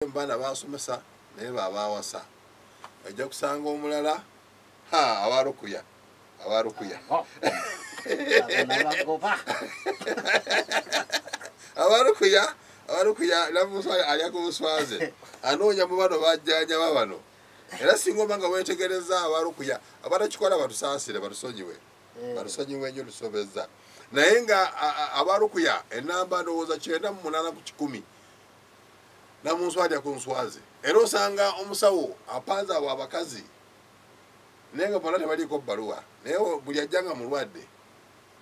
Mu baana basomesa naye babawasa, ojja kusanga omulala ha abarukuya abarukuya abarukuya abarukuya namuswa alya ku buswaze anoonya mu bano bajjanjaba bano. Era singa oba nga weetegereza abarukuya abatakikola batusaasire, batusonyiwe, batusonyiwe nnyo tusobezza. Naye nga abarukuya enamba ndowooza 98 ku 100 namunswa alya ku nswaze. Era osanga omusawo apanze abo abakazi naye nga bonna tebaliiko bbaluwa, naye buli ajja nga mulwadde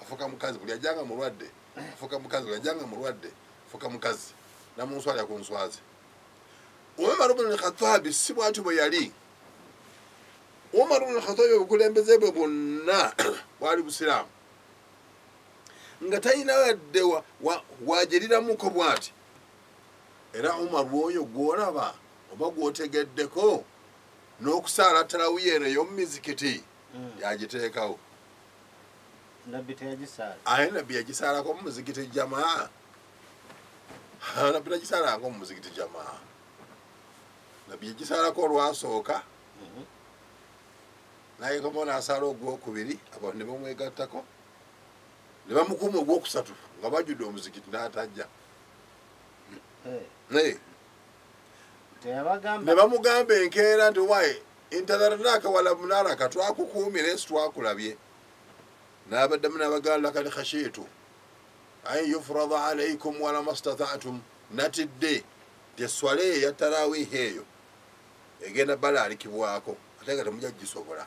afuuka mukazi, buli ajja nga mulwadde afuuka mukazi, buli ajja nga mulwadde afuuka mukazi. Namunswa alya ku nswaze. Umar ibn al-Khattab si bw'atyo bwe yali. Umar ibn al-Khattab obukulembeze bwe bwonna bwali busiraamu, nga talina wadde wageriramuko bw'ati. Era Umar oyo gw'olaba oba gw'otegeddeko n'okusaala tarawiya eno ey'omu mizikiti yagiteekawo. Nabbi teyagisaala. Aye Nabbi yagisaalako mu muzikiti jamaa. Nabbi tagisaalako mu muzikiti jamaa. Nabbi yagisaalako olwasooka, n'ayekoma n'asaala ogwokubiri, abantu ne bamwegattako ne bamukuuma ogwokusatu nga bajjudde omuzikiti n'atajja. Naye ne bamugamba enkeera nti waye intadharnaka wala munaraka, twakukuumira ensi twakulabye. N'abaddamu n'abagamba lakad khashitu an yufrada alaikum wala mastata'tum, natidde nti esswala eyo eya tarawihi eyo egenda balaalikibwako ate nga temujja kugisobola.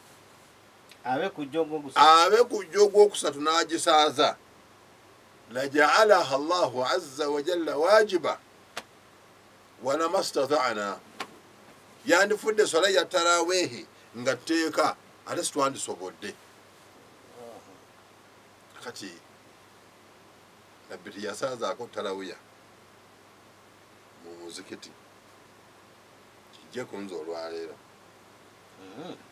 Abe kujja ogwokusatu n'agisaaza. Lajaalaha Allahu azza wa jalla wajiba wala mastata'na, yandifudde esswala ya tarawihi nga tteeka ate sitwandisobodde. Kati Nabbi teyasaazaako tarawiya mu muzikiti, kijje kunze olwaleero.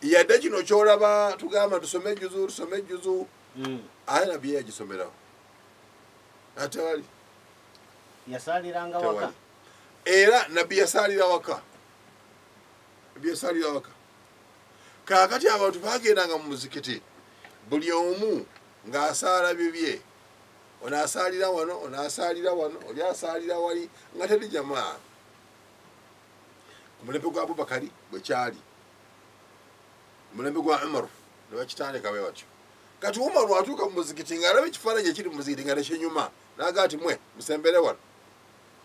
Yadde kino kyolaba tugamba tusome ejjuzu tusome ejjuzu, ate Nabbi ye yagisomerawo atewali. Yasaaliranga waka. Era Nabbi yasaalira waka, Nabbi yasaalira waka. Kaakati abantu bagendanga mu muzikiti buli omu ng'asaala bibye, ono asaalira wano, ono asaalira wano, oli asaalira wali, nga teri jamaa. Ku mulembe gwa Abubakari bwe kyali, ku mulembe gwa Umaru ne bakitandika bwe batyo. Kati Umaru atuuka mu muzikiti ng'alaba ekifaananyi ekiri mu muzikiti nga tekinyuma, n'agamba nti mwe musembere wano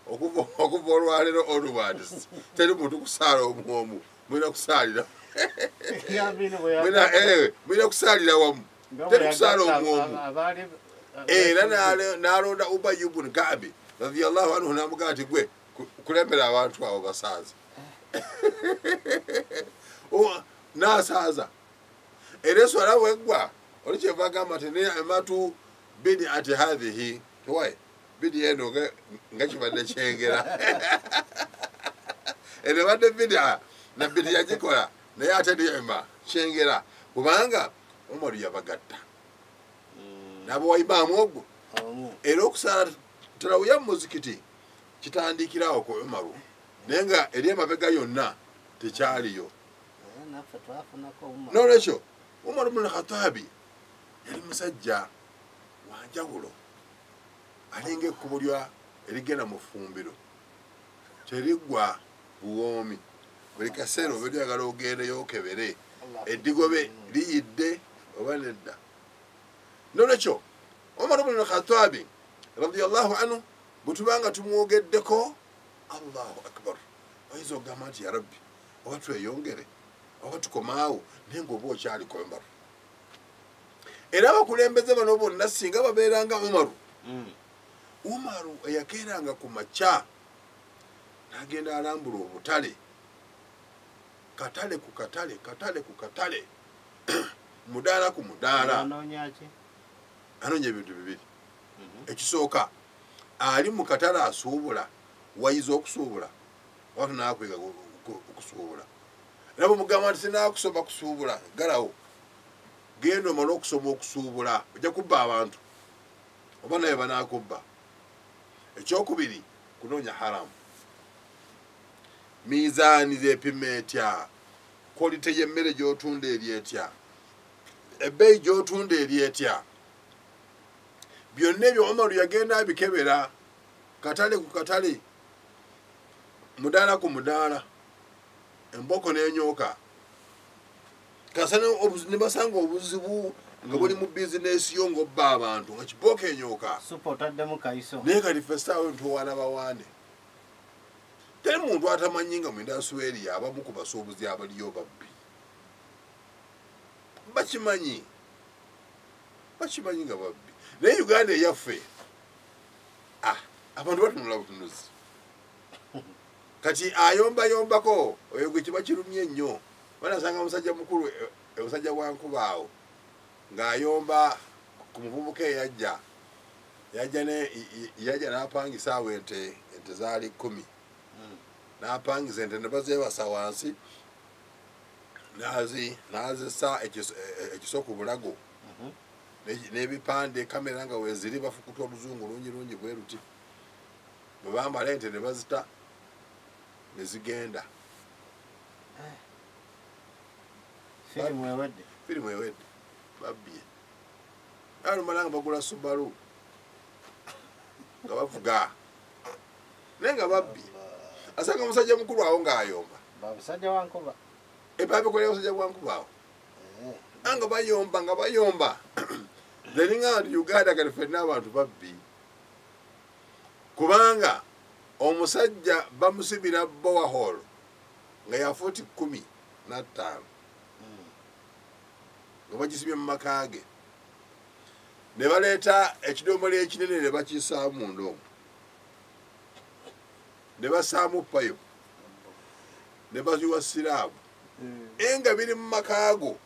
okuva olwaleero onwards teri muntu kusaala omu omu, mulina kusaalira mulina kusaalira wamu, teri kusaala omu omu. Era n'alonda Ubay ibn Ka'b radiyallahu anhu n'amugamba nti gwe kulembera abantu abo basaaza. N'asaaza. Era eswala bw'eggwa oli kyeva agamba nti ni'matu bid'ati hadhihi, tiwaye bidi eno nga kibadde kyengera. Eno ebadde bid'a, Nabbi teyagikola naye ate ni'ma kyengera, kubanga Umaru yabagatta n'abawa imaamu ogwo. Era okusaala tarawiya mu muzikiti kitandikirawo ku Umaru, naye nga eri emabega yonna tekyaliyo. N'olwekyo Umar ibn al-Khattab yali musajja wanjawulo, alinga ekkubo erigenda mu ffumbiro, teriggwa buwoomi. Buli kaseera oba oyagala ogendeyo okebere eddigobe liyidde oba nedda. N'olwekyo Umar ibn al-Khattab radiyallahu anhu bwe tubanga tumwogeddeko, Allahu akbar, oyinza okugamba nti ya Rabbi, oba tweyongere oba tukomaawo, naye ng'oba okyaliko Umaru. Era abakulembeze bano bonna singa babeeranga Umaru, Umaru eyakeeranga ku makya n'agenda alambula obutale, katale ku katale, katale ku katale, mudaala ku mudaala. Anoonya ebintu bibiri. Ekisooka, ali mu katale asuubula, wayiza okusuubula oba tonaakwega okusuubula. Era bwemugamba nti sinaakusoma kusuubula, galawo genda omale okusoma okusuubula, ojja kubba abantu oba naye banaakubba. Ekyokubiri, kunoonya haramu. Mizaani zepima etya? Quality y'emmere gy'otunda eri etya? Ebbeeyi gy'otunda eri etya? Byonna ebyo Umaru yagenda abikebera katale ku katale, mudaala ku mudaala, emboko n'enyooka. Kasana ne basanga obuzibu nga buli mu bizinesi yo ng'obba abantu nga kibooko enyooka. Supa otaddemu kayiso. Naye kati ffe essaawa ntuwaana bawaane. Teri muntu atamanyi nga mu indasitule abamu ku basuubuzi abaliyo babbi. Bakimanyi. Bakimanyi nga babbi. Naye Uganda eyaffe, abantu batunula butunuzi. Kati ayombayombako oyo gwe kiba kirumye nnyo. Banasanga musajja mukulu, omusajja wa nkuba awo ng'ayomba ku muvubuka eyajja. Yajja n'apangisa awo ente zaali 10. N'apangisa ente ne bazeebasa wansi, n'azissa ekiso ku bulago. N'ebipande kamera nga weeziri bafukuta oluzungu lungi lungi bwe luti. Bwe bambala ente ne bazita ne zigenda. Firimu ewedde. Firimu ewedde. Babbye. Alumala nga bagula Subaru nga bavuga. Naye nga babbye. Asanga omusajja mukulu awo ng'ayomba. Musajja wa nkuba. Babikolera omusajja wa nkuba awo. Nga bayomba nga bayomba. Then nga Uganda kati ffenna abantu babbi. Kubanga omusajja bamusibira borehole nga ya futi 15. Nga bagisibye mu maka ge. Ne baleeta ekidomola ekinene ne bakissaamu munda omwo. Ne bassaamu payipu. Ne baziwa siraabu. Enga biri mu maka ago.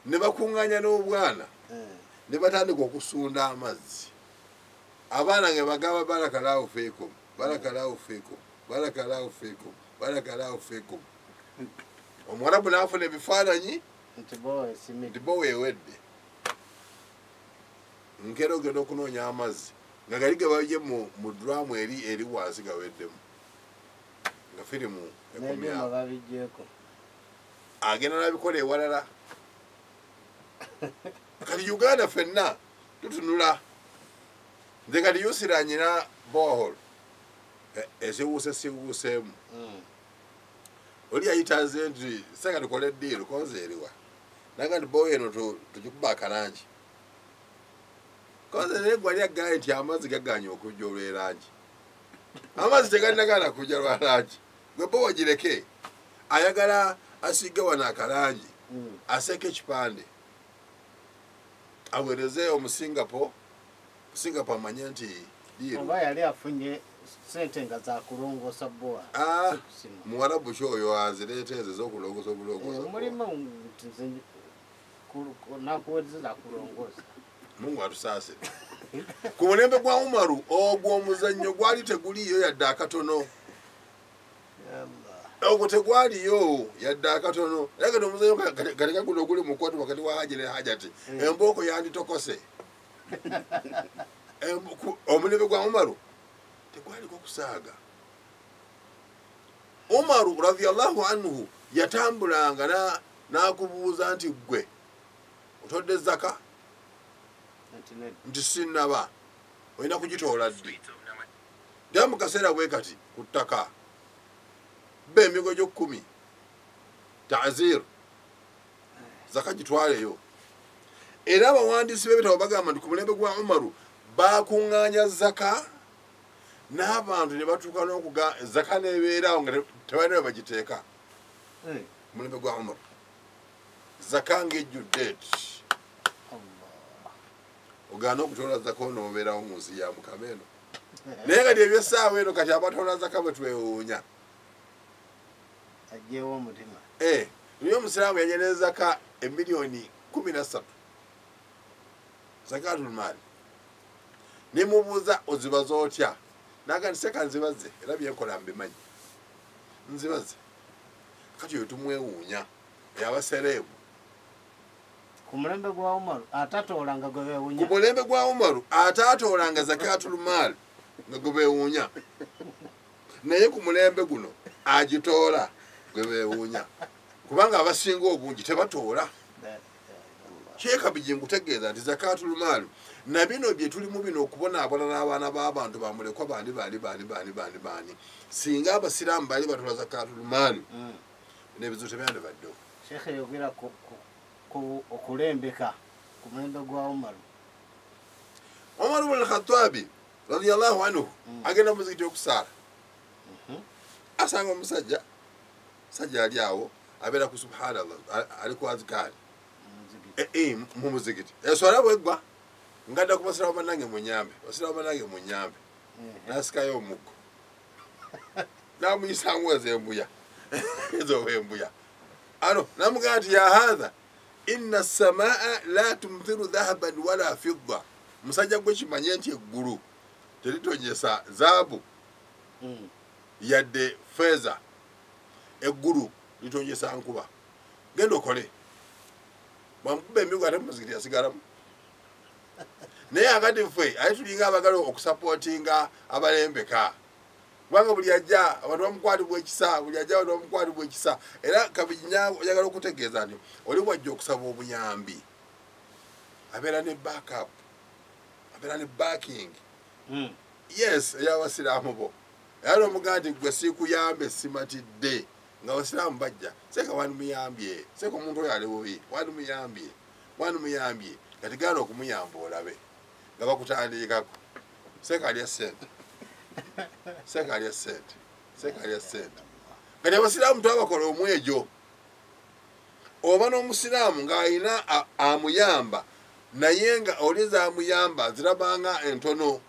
Ne bakuŋŋaanya n'obwana. Ne batandika okusunda amazzi. Abaana nga bagamba barakallahu fiikum, barakallahu fiikum, barakallahu fiikum, barakallahu fiikum. Omuwarabu n'afuna ebifaananyi nti bo ewedde. Nkeera ogenda okunoonya amazzi nga gali ge babye mu drum eri wansi gaweddemu. Nga firimu ekomye awo. Agenda n'abikola ewalala. Kati Uganda ffenna tutunula. Nze kati Yusira nyina borehole esiwuuse siwuuseemu. Oli yayita nze nti senga tukole eddiiru konze eriwa. Naga nti bowa eno tugikuba akalangi. Konze naye gwali aggaye nti amazzi gagaanye okujja olw'erangi. Amazzi tegalinagaana kujja lwa langi. Gwe bowa gireke. Ayagala asiige wano akalangi. Aseeko ekipande. Aweereze omusingapo. Singapore amanye nti diiru. Oba yali afunye ssente nga za kulongoosa bbowa. Muwarabu ki oyo azireeta ezo ez'okulongoosa obulongoosa? Mulimu nti nakuweereza za kulongoosa. Mungu atusaasire. Ku mulembe gwa Umaru ogwo omuzannyo gwali teguliiyo yadde akatono. Ogwo tegwaliyo yadde akatono. Era kati omuzannyo kati guno oguli mu kkooti wakati wa Haji ne Hajati. Embooko yanditokose. Omulembe gwa Umaru tegwaliko kusaaga. Umaru radhiyallahu anhu yatambulanga n'akubuuza nti ggwe otodde zaka? Nti sinnaba. Olina kugitoola ddi? Ddala mu kaseera bwe kati ku ttaka bba emigo gyo 10 ta'zir zaka gitwaleyo. Era abawandiisi b'ebitabo bagamba nti ku mulembe gwa Umaru bakuŋŋaanya zaka n'abantu ne batuuka n'okuga zaka n'ebeeraawo nga tebalina we bagiteeka. Mulembe gwa Umaru zaka ng'ejjudde eti. Ogaana okutoola zaka onoobeerawo mu nsi ya Mukama eno. Naye kati eby'essaawa eno kati abatoola zaka bwe twewuunya. Aggyewo omutima. Naye omusiraamu yanyereza zaka emiliyoni 13. Zakatul maali. Ne mubuuza ozibaza otya? Naga nti seka nzibaze era byenkola mbimanyi. Nzibaze. Kati oyo tumwewuunya abasereebu. Ku mulembe gwa Umaru atatoolanga gwe beewuunya. Ku mulembe gwa Umaru atatoolanga zakatul maali nga gwe beewuunya. Naye ku mulembe guno Agitoola gwe beewuunya kubanga abasinga obungi tebatoola. Sheikh Bijingo nkutegeeza nti zakatul maal na bino bye tulimu bino okubonaabona n'abaana b'abantu bamulekwa bandi bandi bandi bandi bandi bandi, singa abasiraamu bali batoola zakatul maal n'ebizibu tebyandibaddewo. Sheikh yogera ku okulembeka ku mulembe gwa Umar. Umar ibn al-Khattabi radiyallahu anhu agenda muzikiti okusaala, asanga omusajja ali awo abeera ku subhanallah, ali ku azikaari mu muzikiti. Eswala bweggwa ngadda ku basiraamu bannange munyambe, basiraamu bannange munyambe, nasikayo omuggo namuyisangu ez'embuya ez'obwembuya ano namugamba nti ya hadha inna samaa la tumthiru dhahaban wala fidda, musajja gwe kimanye nti eggulu teritonyesa zaabu yadde feeza, eggulu litonyesa nkuba, genda okole. Bwamukuba emigo ate muzikiti yasigalamu. Naye akati ffe ate tulinga abagala okusapootinga abalembeka, kubanga buli ajja abantu bamukwatibwa ekisa, buli ajja abantu bamukwatibwa ekisa. Era Kabijinya oyagala okutegeeza nti oli bwajja okusaba obuyambi abeera ne backup, abeera ne backing. Yes, ey'abasiraamu bo. Era n'omugamba nti gwe siikuyambe simatidde, nga abasiraamu bajja seeka wandimuyambye, seeka omuntu oyo ali bubi wandimuyambye, wandimuyambye, kati gaana okumuyamba olabe nga bakutandiikako seeka alya ssente, seeka alya ssente, seeka alya ssente. Kati abasiraamu twabakola omwejo, oba n'omusiraamu ng'alina amuyamba naye nga oli zaamuyamba zirabanga entono.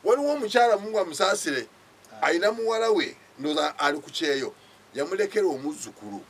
Waliwo omukyala Mungu amusaasire alina muwala we ndowooza ali ku kyeyo, yamulekera omuzzukulu.